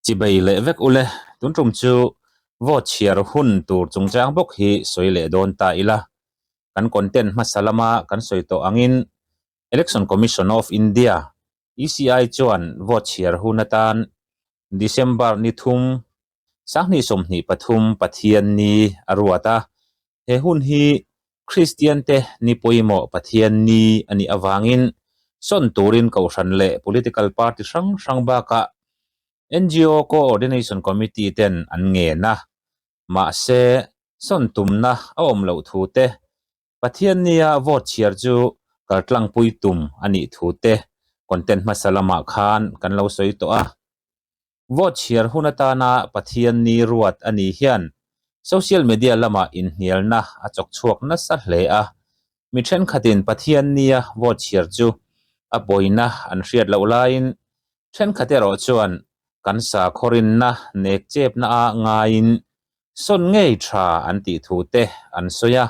Chibei leh vek ule, tun tum chu vote chhiar hun tur chungchang bawk hi sawi leh dawn ta ila. Kan content hmasa lama kan sawi tawh angin Election Commission of India, ECI, chuan vote chhiar hun atan December ni thum 2023 Pathianni a ruat a. He hun hi Kristiante ni pawimawh Pathianni a nih avangin sawn turin Kohhran leh political party hrang hrang bakah NGO Coordination Committee ten an ngen a. Mahse, sawn tumna a awm loh thu te, Pathiannia vote chhiar chu kaltlangpui tum a nih thu te content hmasa lamah khan kan lo sawi tawh a. Vote chhiar hun atana Pathian ni ruat a nih hian social media lamah inhnialna a chawk chhuak nasa hle a. Mi thenkhatin Pathian nia vote chhiar chu a pawina an hriat loh laiin thenkhat erawh chuan kan sakhaw rinna nek chepna a ngaiin sawn ngei tha an tih thu te an sawi a.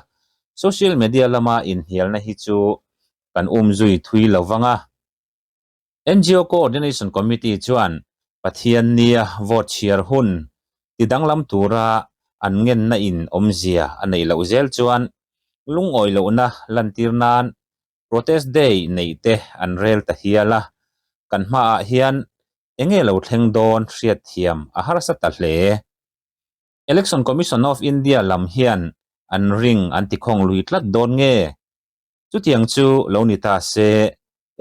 Social media lama inhnialna hi chu kan umzui thui lo vang a. NGO Coordination Committee chuan Pathian nia vote chhiar hun ti danglam tura an ngenna in awmzia a neih loh zel chuan lungawi lohna lantir nan Protest Day neih te an rel ta hial a, kan hmaah hian enge lo thleng dawn hriatthiam a harsa ta hle. Election Commission of India lam hian an ring an tikhawng lui tlat dawn nge? Chutiang chu lo ni ta se,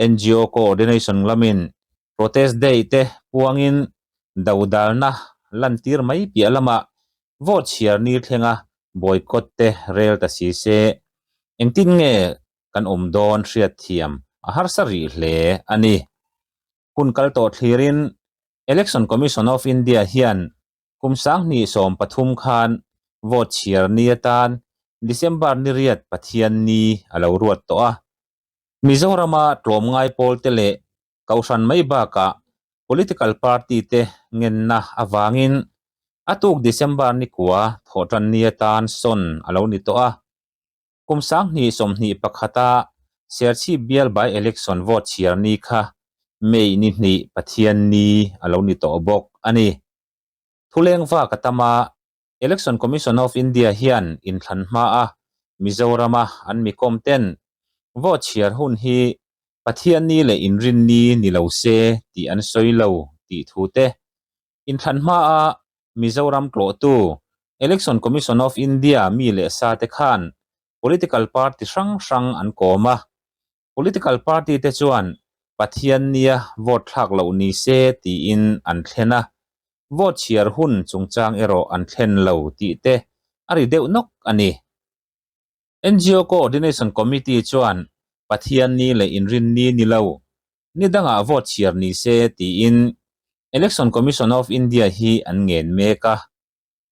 NGO Coordination lamin Protest Day te puangin dodalna lantir mai piah lamah vote chhiar ni thlenga boycott te rel ta si se, engtin nge kan awm dawn hriatthiam a harsa rih hle a ni. Hun kal tawh thlirin Election Commission of India hian Kum 2013 khan vote chhiar ni atan December ni riat Pathian ni a lo ruat tawh a. Mizorama tlawmngai pawl te leh Kohhran mai bakah political party te ngenna avangin a tuk December ni kua thawhtan ni atan sawn a lo ni tawh a. Kum 2021 a Serchhip bial by election vote chhiar ni kha May ni hnih Pathian ni a lo ni tawh bawk a ni. Thuleng vak a tam a, Election Commission of India hian inthlan hma a Mizorama an mikawm ten vote chhiar hun hi Pathian ni leh inrin ni ni lo se tih an sawi lo tih thu te Inthlan hmaa Mizoram tlawhtu Election Commission of India mi leh sa te khan political party hrang hrang an kawm a. Political party te chuan Pathian nia vote thlak loh ni se tiin an thlen a, vote chhiar hun chungchang erawh an thlen lo tih te a ri deuh nawk a ni. NGO Coordination Committee chuan Pathian ni leh inrin ni ni lo, ni dangah vote chhiar ni se tiin Election Commission of India hi an ngen mek a.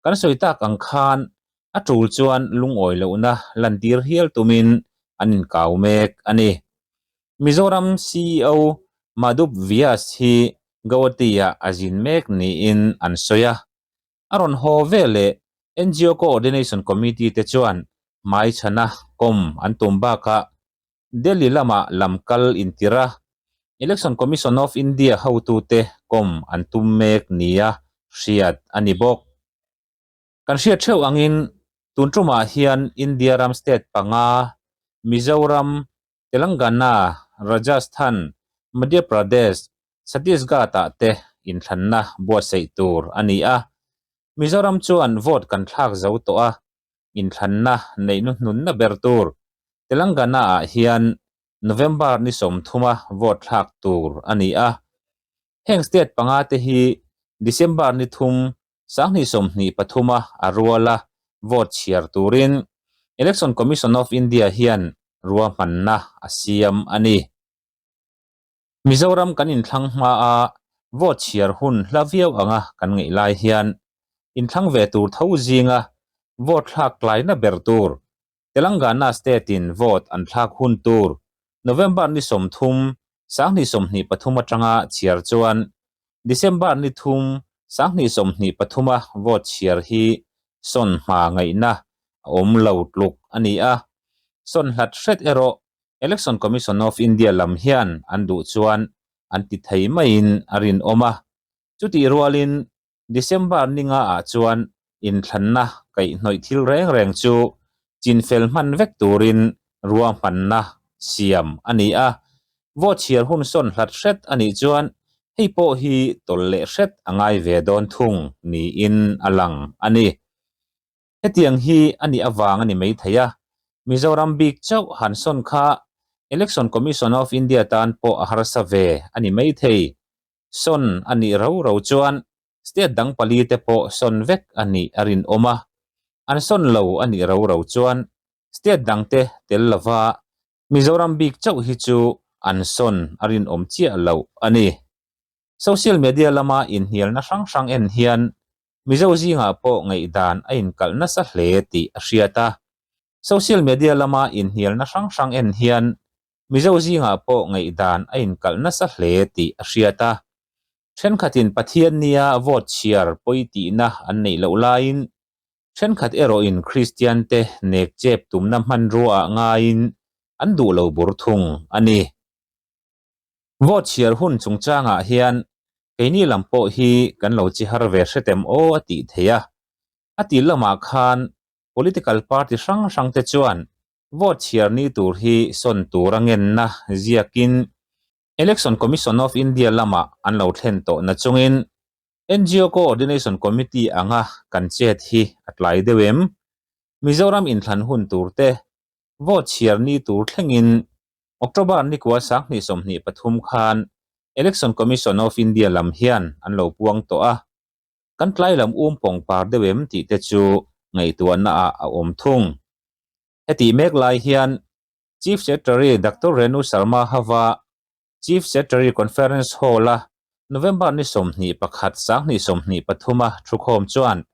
Kan sawi tak ang khan a tul chuan lungawi lohna lantir hial tumin an inkau mek a ni. Mizoram CEO Madhup Vyas hi Guwahati-ah a zin mek niin an sawi a. A rawn haw ve leh NGO Coordination Committee te chuan hmaichhana kawm an tum bakah Delhi lamah lam kal intir a, Election Commission of India hotute kawm an tum mek nia hriat a ni bawk. Kan hriat theuh angin tun tumah hian India ram state panga, Mizoram, Telangana, Rajasthan, Madhya Pradesh, Chhattisgarh-ah te inthlanna buatsaih tur a ni a. Mizoram chuan vote kan thlak zo tawh a, inthlanna neih hnuhnunna ber tur Telangana-ah hian November ni 30-a vote thlak tur a ni a. Heng state panga te hi December ni 3, 2023-a a ruala vote chhiar turin Election Commission of India hian ruahmanna a siam a ni. Mizoram kan inthlang hma a, vote chhiar hun hla viau anga kan ngaih lai hian inthlang ve tur tho zinga vote thlak tlaina ber tur Telangana state in vote an thlak hun tur November ni 30, 2023 atanga chhiar chuan December ni 3, 2023 a vote chhiar hi sawn hma ngaihna a awm lo tluk a ni a, sawn hlat hret erawh Election Commission of India lam hian an duh chuan an ti thei maiin a rinawm a. Chutih rualin. December ni nga ah chuan inthlanna kaihhnawih thil reng reng chu chinfel hman vek turin ruahmanna siam a ni a. Vote chhiar hun sawn hlat hret a nih chuan hei pawh hi tawlh leh hret a ngai ve dawn thung niin a lang a ni. Hetiang hi a nih avang a ni maithei a, Mizoram bik chauh han sawn kha Election Commission of India tan pawh a harsa ve a ni maithei. Sawn a nih ro ro chuan state dang pali te pawh sawn vek a nih a rinawm a, an sawn lo a nih ro ro chuan state dang te tel lova Mizoram bik chauh hi chu an sawn a rinawm chiah loh a ni. Social media lama inhnialna hrang hrang en hian Mizo zingah pawh ngaihdan a inkalh nasa hle tih a hriat a. Social media lama inhnialna hrang hrang en hian Mizo zingah pawh ngaihdan a inkalh nasa hle tih a hriat a. Thenkhatin Pathian nia vote chhiar pawi tihna an neih loh laiin thenkhat erawhin Kristian te nek chep tumna hmanrua ah ngaiin an duh lo bur thung a ni. Vote chhiar hun chungchangah hian keini lam pawh hi kan lo chi har ve hretem aw a tih theih a. A ti lamah khan political party hrang hrang te chuan vote chhiar ni tur hi sawn tur a ngenna ziakin Election Commission of India lamah an lo thlen tawh na chungin NGO Coordination Committee anga kan chet hi a tlai deuh em? Mizoram inthlan hun tur te vote chhiar ni tur thlengin October nikua 2023 khan Election Commission of India lam hian an lo puang tawh a, kan tlai lam um pawng par deuh em tih te chu ngaihtuahna ah a awm thung. Hetih mek lai hian Chief Secretary Doctor Renu Sharma hava Chief Secretary Conference Hall-a November ni 21 2023 a thukhawm chuan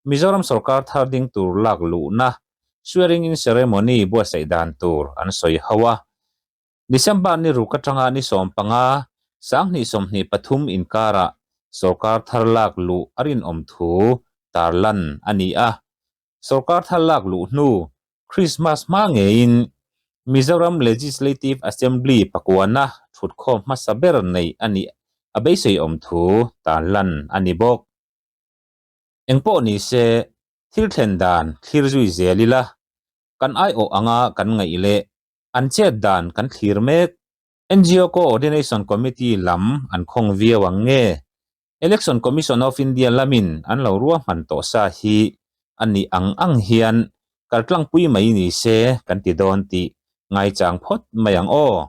Mizoram sorkar thar ding tur lak luhna Swearing in Ceremony buatsaih dan tur an sawi ho a. December ni ruk atanga ni 15 2023 inkarah sorkar thar lak luh a rinawm thu tarlan a ni a. Sorkar thar lak luh hnu Krismas hma ngeiin Mizoram Legislative Assembly pakuana thutkhawm hmasa ber neih a nih a beiseiawm thu tarlan a ni bawk. Engpawh ni se, thil thlen dan thlir zui zel ila, kan aiawh anga kan ngaih leh an chet dan kan thlir mek. NGO Coordination Committee lam an khawng viau ang nge? Election Commission of India lamin an lo ruahman tawh sa hi a nih ang ang hian kaltlangpui mai ni se kan ti dawn tih ngaichang phawt mai ang aw.